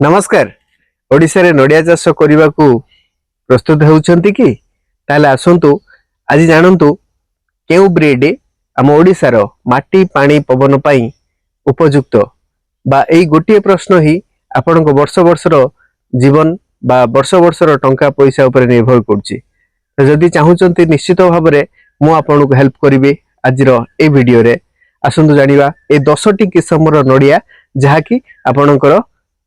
ନମସ୍କାର। ଓଡ଼ିଶାରେ ନଡ଼ିଆ ଚାଷ କରିବାକୁ ପ୍ରସ୍ତୁତ ହେଉଛନ୍ତି କି? ତାହେଲେ ଆସନ୍ତୁ, ଆଜି ଜାଣନ୍ତୁ କେଉଁ ବ୍ରିଡ୍ ଆମ ଓଡ଼ିଶାର ମାଟି, ପାଣି, ପବନ ପାଇଁ ଉପଯୁକ୍ତ ବା ଏଇ ଗୋଟିଏ ପ୍ରଶ୍ନ ହିଁ ଆପଣଙ୍କ ବର୍ଷ ବର୍ଷର ଜୀବନ ବା ବର୍ଷ ବର୍ଷର ଟଙ୍କା ପଇସା ଉପରେ ନିର୍ଭର କରୁଛି। ତ ଯଦି ଚାହୁଁଛନ୍ତି, ନିଶ୍ଚିତ ଭାବରେ ମୁଁ ଆପଣଙ୍କୁ ହେଲ୍ପ କରିବି ଆଜିର ଏଇ ଭିଡିଓରେ। ଆସନ୍ତୁ ଜାଣିବା ଏଇ 10ଟି କିସମର ନଡ଼ିଆ, ଯାହାକି ଆପଣଙ୍କର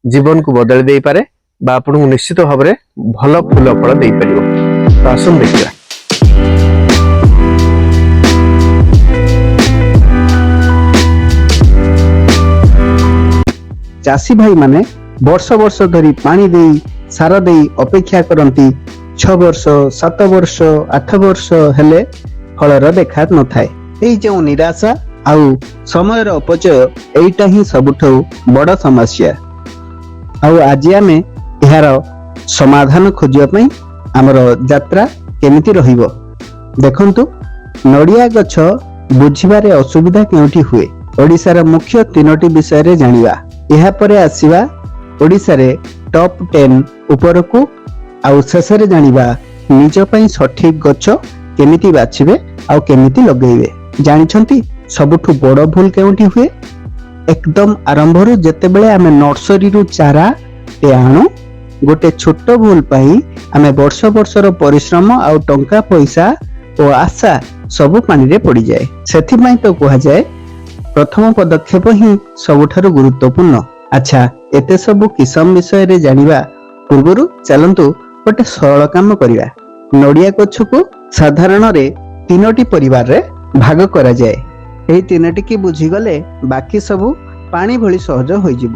ଜୀବନକୁ ବଦଳି ଦେଇପାରେ ବା ଆପଣଙ୍କୁ ନିଶ୍ଚିତ ଭାବରେ ଭଲ ଫୁଲ ଫଳ ଦେଇପାରିବ। ତ ଆସନ୍ତୁ ଦେଖିବା। ଚାଷୀ ଭାଇମାନେ ବର୍ଷ ବର୍ଷ ଧରି ପାଣି ଦେଇ, ସାର ଦେଇ ଅପେକ୍ଷା କରନ୍ତି। 6 ବର୍ଷ, 7 ବର୍ଷ, 8 ବର୍ଷ ହେଲେ ଫଳର ଦେଖା ନଥାଏ। ଏଇ ଯେଉଁ ନିରାଶା ଆଉ ସମୟର ଅପଚୟ, ଏଇଟା ହିଁ ସବୁଠୁ ବଡ ସମସ୍ୟା। ଆଉ ଆଜି ଆମେ ଏହାର ସମାଧାନ ଖୋଜିବା ପାଇଁ ଆମର ଯାତ୍ରା କେମିତି ରହିବ। ଦେଖନ୍ତୁ, ନଡ଼ିଆ ଗଛ ବୁଝିବାରେ ଅସୁବିଧା କେଉଁଠି ହୁଏ, ଓଡ଼ିଶାର ମୁଖ୍ୟ ତିନୋଟି ବିଷୟରେ ଜାଣିବା। ଏହାପରେ ଆସିବା ଓଡ଼ିଶାରେ ଟପ୍ 10 ଉପରକୁ ଆଉ ଶେଷରେ ଜାଣିବା ନିଜ ପାଇଁ ସଠିକ ଗଛ କେମିତି ବାଛିବେ ଆଉ କେମିତି ଲଗେଇବେ। ଜାଣିଛନ୍ତି ସବୁଠୁ ବଡ ଭୁଲ କେଉଁଠି ହୁଏ? ଏକଦମ ଆରମ୍ଭରୁ, ଯେତେବେଳେ ଆମେ ନର୍ସରୀରୁ ଚାରା ଟେ ଆଣୁ। ଗୋଟେ ଛୋଟ ଭୁଲ ପାଇଁ ଆମେ ବର୍ଷ ବର୍ଷର ପରିଶ୍ରମ ଆଉ ଟଙ୍କା ପଇସା ଓ ଆଶା ସବୁ ପାଣିରେ ପଡିଯାଏ। ସେଥିପାଇଁ ତ କୁହାଯାଏ, ପ୍ରଥମ ପଦକ୍ଷେପ ହିଁ ସବୁଠାରୁ ଗୁରୁତ୍ୱପୂର୍ଣ୍ଣ। ଆଚ୍ଛା, ଏତେ ସବୁ କିସମ ବିଷୟରେ ଜାଣିବା ପୂର୍ବରୁ ଚାଲନ୍ତୁ ଗୋଟେ ସରଳ କାମ କରିବା। ନଡ଼ିଆ ଗଛକୁ ସାଧାରଣରେ ତିନୋଟି ପରିବାରରେ ଭାଗ କରାଯାଏ। ଏହି ତିନୋଟିକି ବୁଝିଗଲେ ବାକି ସବୁ ପାଣି ଭଳି ସହଜ ହୋଇଯିବ।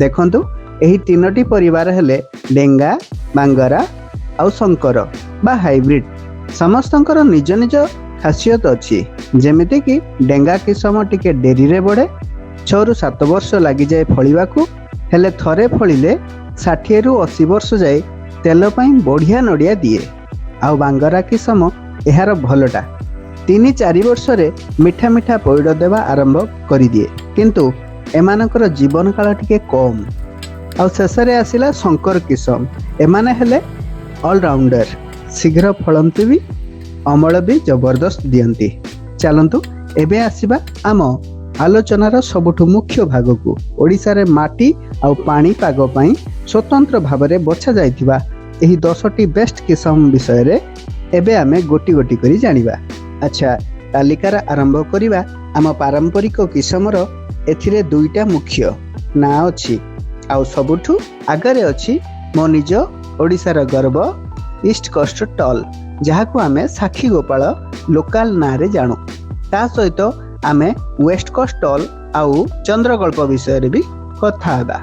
ଦେଖନ୍ତୁ, ଏହି ତିନୋଟି ପରିବାର ହେଲେ ଡେଙ୍ଗା, ବାଙ୍ଗରା ଆଉ ଶଙ୍କର ବା ହାଇବ୍ରିଡ। ସମସ୍ତଙ୍କର ନିଜ ନିଜ ଖାସିୟତ ଅଛି। ଯେମିତିକି ଡେଙ୍ଗା କିସମ ଟିକେ ଡେରିରେ ବଢେ, 6ରୁ 7 ବର୍ଷ ଲାଗିଯାଏ ଫଳିବାକୁ। ହେଲେ ଥରେ ଫଳିଲେ 60ରୁ 80 ବର୍ଷ ଯାଏ ତେଲ ପାଇଁ ବଢିଆ ନଡ଼ିଆ ଦିଏ। ଆଉ ବାଙ୍ଗରା କିସମ ଏହାର ଭଲଟା, 3-4 ବର୍ଷରେ ମିଠା ମିଠା ପଇଡ଼ ଦେବା ଆରମ୍ଭ କରିଦିଏ, କିନ୍ତୁ ଏମାନଙ୍କର ଜୀବନ କାଳ ଟିକେ କମ୍। ଆଉ ଶେଷରେ ଆସିଲା ଶଙ୍କର କିସମ। ଏମାନେ ହେଲେ ଅଲରାଉଣ୍ଡର, ଶୀଘ୍ର ଫଳନ୍ତି ବି, ଅମଳ ବି ଜବରଦସ୍ତ ଦିଅନ୍ତି। ଚାଲନ୍ତୁ, ଏବେ ଆସିବା ଆମ ଆଲୋଚନାର ସବୁଠୁ ମୁଖ୍ୟ ଭାଗକୁ। ଓଡ଼ିଶାରେ ମାଟି ଆଉ ପାଣିପାଗ ପାଇଁ ସ୍ୱତନ୍ତ୍ର ଭାବରେ ବଛା ଯାଇଥିବା ଏହି 10ଟି ବେଷ୍ଟ କିସମ ବିଷୟରେ ଏବେ ଆମେ ଗୋଟି ଗୋଟି କରି ଜାଣିବା। ଆଚ୍ଛା, ତାଲିକାର ଆରମ୍ଭ କରିବା ଆମ ପାରମ୍ପରିକ କିସମର। ଏଥିରେ ଦୁଇଟା ମୁଖ୍ୟ ନାଁ ଅଛି ଆଉ ସବୁଠୁ ଆଗରେ ଅଛି ମୋ ନିଜ ଓଡ଼ିଶାର ଗର୍ବ ଇଷ୍ଟ କୋଷ୍ଟ ଟଲ୍, ଯାହାକୁ ଆମେ ସାକ୍ଷୀ ଗୋପାଳ ଲୋକାଲ ନାଁରେ ଜାଣୁ। ତା ସହିତ ଆମେ ୱେଷ୍ଟ କୋଷ୍ଟ ଟଲ୍ ଆଉ ଚନ୍ଦ୍ରକଳ୍ପ ବିଷୟରେ ବି କଥା ହେବା।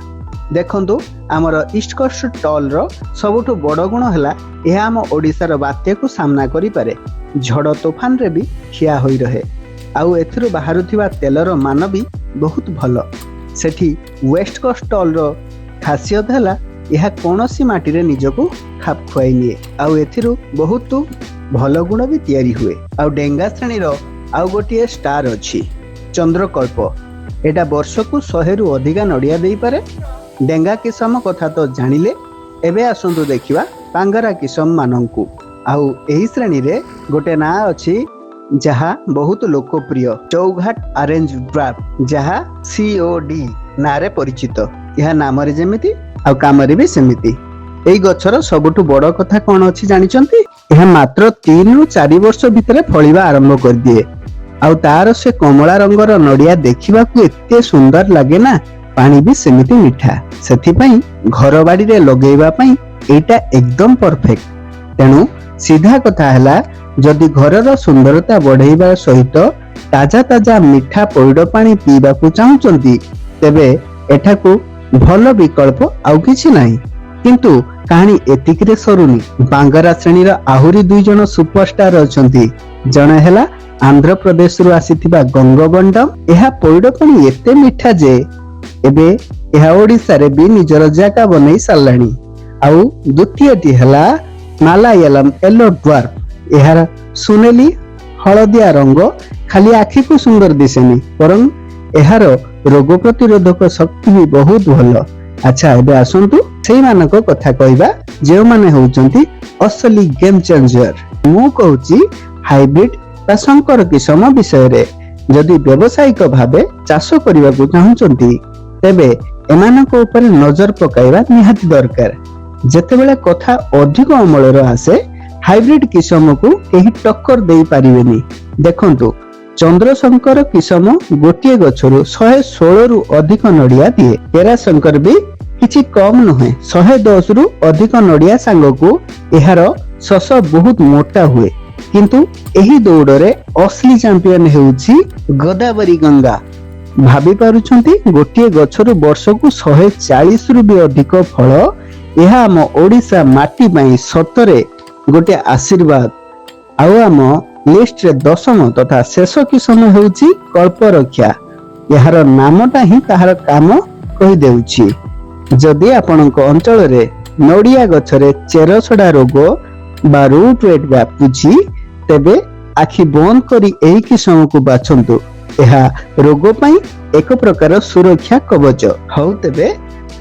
ଦେଖନ୍ତୁ, ଆମର ଇଷ୍ଟ କୋଷ୍ଟ ଟଲ୍ର ସବୁଠୁ ବଡ଼ ଗୁଣ ହେଲା, ଏହା ଆମ ଓଡ଼ିଶାର ବାତ୍ୟାକୁ ସାମ୍ନା କରିପାରେ। ଝଡ଼ ତୋଫାନରେ ବି ଠିଆ ହୋଇ ରହେ। ଆଉ ଏଥିରୁ ବାହାରୁଥିବା ତେଲର ମାନ ବି ବହୁତ ଭଲ। ସେଠି ୱେଷ୍ଟ କୋଷ୍ଟ ଟଲ୍ର ଖାସିୟତ ହେଲା, ଏହା କୌଣସି ମାଟିରେ ନିଜକୁ ଖାପ ଖୁଆଇ ନିଏ ଆଉ ଏଥିରୁ ବହୁତ ଭଲ ଗୁଣ ବି ତିଆରି ହୁଏ। ଆଉ ଡେଙ୍ଗା ଶ୍ରେଣୀର ଆଉ ଗୋଟିଏ ଷ୍ଟାର ଅଛି, ଚନ୍ଦ୍ରକଳ୍ପ। ଏଇଟା ବର୍ଷକୁ 100ରୁ ଅଧିକା ନଡ଼ିଆ ଦେଇପାରେ। ଡେଙ୍ଗା କିସମ କଥା ତ ଜାଣିଲେ, ଏବେ ଆସନ୍ତୁ ଦେଖିବା ବାଙ୍ଗରା କିସମ ମାନଙ୍କୁ। ଆଉ ଏହି ଶ୍ରେଣୀରେ ଗୋଟେ ନାଁ ଅଛି ଯାହା ବହୁତ ଲୋକପ୍ରିୟ, ଚୌଘାଟ ଅରେଞ୍ଜ ଡ୍ୱାର୍ଫ, ଯାହା ସିଓଡି ନାଁରେ ପରିଚିତ। ଏହା ନାମରେ ଯେମିତି ଆଉ କାମରେ ବି ସେମିତି। ଏଇ ଗଛର ସବୁଠୁ ବଡ କଥା କଣ ଅଛି ଜାଣିଛନ୍ତି? ଏହା ମାତ୍ର 3ରୁ 4 ବର୍ଷ ଭିତରେ ଫଳିବା ଆରମ୍ଭ କରିଦିଏ। ଆଉ ତାର ସେ କମଳା ରଙ୍ଗର ନଡ଼ିଆ ଦେଖିବାକୁ ଏତେ ସୁନ୍ଦର ଲାଗେ ନା, ପାଣି ବି ସେମିତି ମିଠା। ସେଥିପାଇଁ ଘର ବାଡ଼ିରେ ଲଗେଇବା ପାଇଁ ଏଇଟା ଏକଦମ ପରଫେକ୍ଟ। ତେଣୁ ସିଧା କଥା ହେଲା, ଯଦି ଘରର ସୁନ୍ଦରତା ବଢେଇବା ସହିତ ତାଜା ତାଜା ମିଠା ପଇଡ଼ ପାଣି ପିଇବାକୁ ଚାହୁଁଛନ୍ତି, ତେବେ ଏଠାକୁ ଭଲ ବିକଳ୍ପ ଆଉ କିଛି ନାହିଁ। କିନ୍ତୁ କାହାଣୀ ଏତିକିରେ ସରୁନି। ବାଙ୍ଗରା ଶ୍ରେଣୀର ଆହୁରି ଦୁଇ ଜଣ ସୁପରଷ୍ଟାର ଅଛନ୍ତି। ଜଣେ ହେଲା ଆନ୍ଧ୍ରପ୍ରଦେଶରୁ ଆସିଥିବା ଗଙ୍ଗବଣ୍ଡମ। ଏହା ପଇଡ଼ ପାଣି ଏତେ ମିଠା ଯେ ଏବେ ଏହା ଓଡ଼ିଶାରେ ବି ନିଜର ଜାଗା ବନେଇ ସାରିଲାଣି। ଆଉ ଦ୍ୱିତୀୟଟି ହେଲା ମାଲାୟାଲମ ୟେଲୋ ଡ୍ୱାର୍ଫ। ଏହାର ସୁନେଲି ହଳଦିଆ ରଙ୍ଗ ଖାଲି ଆଖିକୁ ସୁନ୍ଦର ଦିଶେନି, ବରଂ ଏହାର ରୋଗ ପ୍ରତିରୋଧକ ଶକ୍ତି ବି ବହୁତ ଭଲ। ଆଚ୍ଛା, ଏବେ ଆସନ୍ତୁ ସେଇମାନଙ୍କ କଥା କହିବା, ଯେଉଁମାନେ ହେଉଛନ୍ତି ଅସଲି ଗେମ୍ ଚେଞ୍ଜର। ମୁଁ କହୁଛି ହାଇବ୍ରିଡ ବା ଶଙ୍କର କିସମ ବିଷୟରେ। ଯଦି ବ୍ୟବସାୟିକ ଭାବେ ଚାଷ କରିବାକୁ ଚାହୁଁଛନ୍ତି, ତେବେ ଏମାନଙ୍କ ଉପରେ ନଜର ପକାଇବା ନିହାତି ଦରକାର। ଯେତେବେଳେ କଥା ଅଧିକ ଅମଳର ଆସେ, ହାଇବ୍ରିଡ କିସମକୁ କେହି ଟକ୍କର ଦେଇପାରିବେନି। ଦେଖନ୍ତୁ, ଚନ୍ଦ୍ରଶଙ୍କର କିସମ ଗୋଟିଏ ଗଛରୁ 116ରୁ ଅଧିକ ନଡିଆ ଦିଏ। କେରାଶଙ୍କର ବି କିଛି କମ ନୁହେଁ, 110ରୁ ଅଧିକ ନଡିଆ ସାଙ୍ଗକୁ ଏହାର ଶସ ବହୁତ ମୋଟା ହୁଏ। କିନ୍ତୁ ଏହି ଦୌଡ଼ରେ ଅସଲି ଚାମ୍ପିୟନ ହେଉଛି ଗୋଦାବରୀ ଗଙ୍ଗା। ଭାବି ପାରୁଛନ୍ତି, ଗୋଟିଏ ଗଛରୁ ବର୍ଷକୁ 140ରୁ ବି ଅଧିକ ଫଳ? ଏହା ଆମ ଓଡିଶା ମାଟି ପାଇଁ ସତରେ ଗୋଟେ ଆଶୀର୍ବାଦ। ଆଉ ଆମ ଲିଷ୍ଟରେ ଦଶମ ତଥା ଶେଷ କିସମ ହେଉଛି କଳ୍ପରକ୍ଷା। ଏହାର ନାମଟା ହିଁ ତାହାର କାମ କହିଦେଉଛି। ଯଦି ଆପଣଙ୍କ ଅଞ୍ଚଳରେ ନଡ଼ିଆ ଗଛରେ ଚେରସଡ଼ା ରୋଗ ବା ରୁଟ୍ ରଟ୍ ବ୍ୟାପୁଛି, ତେବେ ଆଖି ବନ୍ଦ କରି ଏହି କିସମକୁ ବାଛନ୍ତୁ। ଏହା ରୋଗ ପାଇଁ ଏକ ପ୍ରକାର ସୁରକ୍ଷା କବଚ। ହଉ, ତେବେ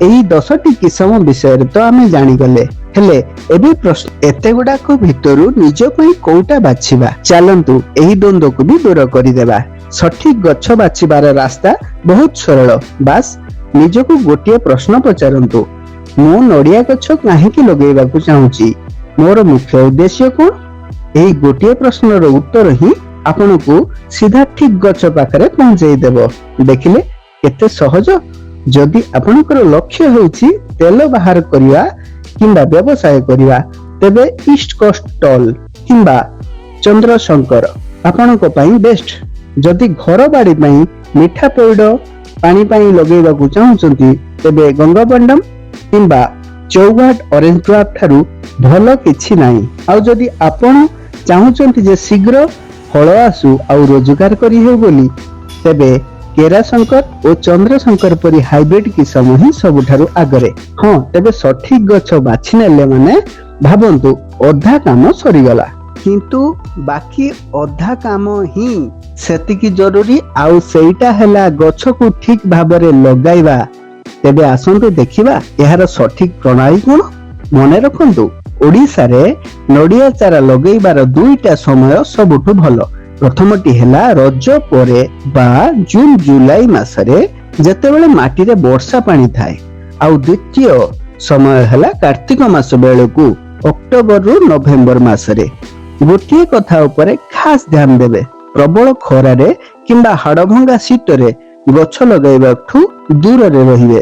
ଏହି 10ଟି କିସମ ବିଷୟରେ ତ ଆମେ ଜାଣିଗଲେ। ହେଲେ ଏବେ ପ୍ରଶ୍ନ, ଏତେ ଗୁଡାକ ଭିତରୁ ନିଜ ପାଇଁ କୋଉଟା ବାଛିବା? ଚାଲନ୍ତୁ, ଏହି ଦ୍ୱନ୍ଦ୍ୱକୁ ବି ଦୂର କରିଦେବା। ସଠିକ ଗଛ ବାଛିବାର ରାସ୍ତା ବହୁତ ସରଳ। ବାସ୍, ନିଜକୁ ଗୋଟିଏ ପ୍ରଶ୍ନ ପଚାରନ୍ତୁ: ମୁଁ ନଡ଼ିଆ ଗଛ କାହିଁକି ଲଗେଇବାକୁ ଚାହୁଁଛି? ମୋର ମୁଖ୍ୟ ଉଦ୍ଦେଶ୍ୟ କଣ? ଏହି ଗୋଟିଏ ପ୍ରଶ୍ନର ଉତ୍ତର ହିଁ ଆପଣଙ୍କୁ ସିଧା ଠିକ ଗଛ ପାଖରେ ପହଞ୍ଚେଇ ଦେବ। ଦେଖିଲେ କେତେ ସହଜ? ଯଦି ଆପଣଙ୍କର ଲକ୍ଷ୍ୟ ହେଉଛି ତେଲ ବାହାର କରିବା କିମ୍ବା ବ୍ୟବସାୟ କରିବା, ତେବେ ଇଷ୍ଟ କୋଷ୍ଟ ଟଲ୍ କିମ୍ବା ଚନ୍ଦ୍ରଶଙ୍କର ଆପଣଙ୍କ ପାଇଁ ବେଷ୍ଟ। ଯଦି ଘର ବାଡ଼ି ପାଇଁ ମିଠା ପଇଡ଼ ପାଣି ପାଇଁ ଲଗେଇବାକୁ ଚାହୁଁଛନ୍ତି, ତେବେ ଗଙ୍ଗବଣ୍ଡମ କିମ୍ବା ଚୌଘାଟ ଅରେଞ୍ଜ ଡ୍ୱାର୍ଫ ଠାରୁ ଭଲ କିଛି ନାହିଁ। ଆଉ ଯଦି ଆପଣ ଚାହୁଁଛନ୍ତି ଯେ ଶୀଘ୍ର ଫଳ ଆସୁ ଆଉ ରୋଜଗାର କରିହେଉ ବୋଲି, ତେବେ କେରାଶଙ୍କର ଓ ଚନ୍ଦ୍ରଶଙ୍କର ପରି ହାଇବ୍ରିଡ କିସମ ହିଁ ସବୁଠାରୁ ଆଗରେ। ହଁ, ତେବେ ସଠିକ ଗଛ ବାଛି ନେଲେ ମାନେ ଭାବନ୍ତୁ ଅଧା କାମ ସରିଗଲା। କିନ୍ତୁ ବାକି ଅଧା କାମ ହିଁ ସେତିକି ଜରୁରୀ, ଆଉ ସେଇଟା ହେଲା ଗଛକୁ ଠିକ ଭାବରେ ଲଗାଇବା। ତେବେ ଆସନ୍ତୁ ଦେଖିବା ଏହାର ସଠିକ ପ୍ରଣାଳୀ କଣ। ମନେ ରଖନ୍ତୁ, ଓଡିଶାରେ ନଡ଼ିଆ ଚାରା ଲଗେଇବାର ଦୁଇଟା ସମୟ ସବୁଠୁ ଭଲ। ପ୍ରଥମଟି ହେଲା ରଜ ପରେ ବା ଜୁନ ଜୁଲାଇ ମାସରେ, ଯେତେବେଳେ ମାଟିରେ ବର୍ଷା ପାଣି ଥାଏ। ଆଉ ଦ୍ୱିତୀୟ ସମୟ ହେଲା କାର୍ତ୍ତିକ ମାସ ବେଳକୁ, ଅକ୍ଟୋବରରୁ ନଭେମ୍ବର ମାସରେ। ଗୋଟିଏ କଥା ଉପରେ ଖାସ ଧ୍ୟାନ ଦେବେ। ପ୍ରବଳ ଖରାରେ କିମ୍ବା ହାଡ଼ଭଙ୍ଗା ଶୀତରେ ଗଛ ଲଗାଇବାଠୁ ଦୂରରେ ରହିବେ।